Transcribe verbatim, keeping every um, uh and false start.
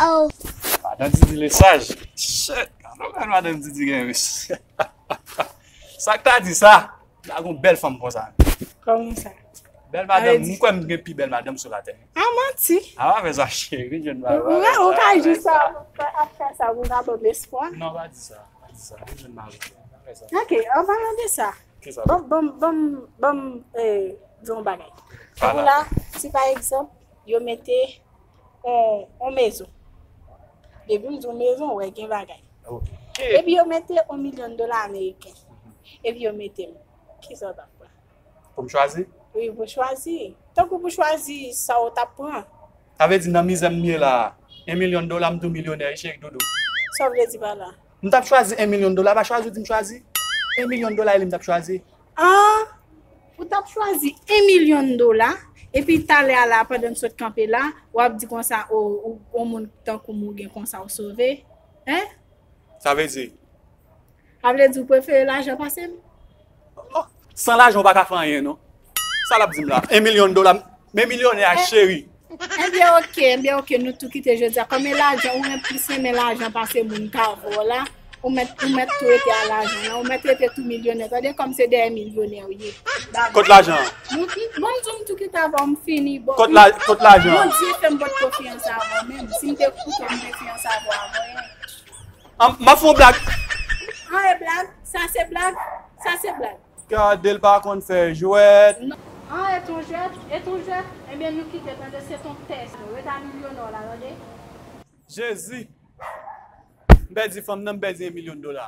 Oh. Madan Didi Lesaj. Shit. Gade bèl madan Didi gen, wi. Sa k ta di sa? La gon bèl fanm konsa. Kòman sa? Bèl madanm, m kwè m gen pi bèl madanm sou latè. A, manti. A, pa fè sa, cheri, jwenn madanm. Ou ka di sa, ap fè sa, ou ka ban m espwa. Non, pa di sa, pa di sa, jwenn madanm, pa fè sa. Ok, an palan de sa, ban m, ban m, ban m, ban m, eh, di yon bagay. Tankou la, si pa egzanp, yo mete on, on mezon. Depi m di yon mezon, ou wè gen bagay. Ok. Epi yo mete on milyon dola ameriken. Epi yo mete m. Kisa w t ap pran? Pou m chwazi? Wi, pou chwazi. Tankou pou chwazi sa w t ap pran. Sa vle di nan mizè m ye la, en milyon dola, m tou milyonè, wi, cheri doudou. Sa w vle di pa la? M t ap chwazi en milyon dola, pa chwazi w di m chwazi. En milyon dola, e li m t ap chwazi. An, ou t ap chwazi en milyon dola, epi talè a la, pandan n sot kanpe la, w ap di konsa, o, o, o moun tankou m ou gen konsa w sove? Hein? Sa vle di? Sa vle di ou prefere lajan pase m? Oh, san lajan ou pa ka fè anyen, non. Sa l ap di m la? En milyon dola, men milyonè a, cheri. Ebyen, ok, ebyen, ok, nou tou kite jodi a. Kòm e lajan, ou renmen plis renmen lajan pase moun ka vò la, ou mèt, ou mèt tou rete a lajan nan, ou mèt rete tou milyonè. Tande kòm se dèyè milyonè ou ye. Kot lajan an? Bon, m di m tou kite avè w, m fini. Bon, kot la, kot lajan an? Bondye fè m pot konfyans avè w menm. Si m te koute w, m te konfyans avè w avan. An, m ap fè yon blag. An, e blag? Sa se blag? Sa se blag? Gade l pa konn fè jwèt. Non. An, e t on jwèt? E t on jwèt? Ebyen, nou kite, tande, se t on tès. Reta milyonè w la, tande. Jezi! M pèdi fanm nan, m pèdi en milyon dola.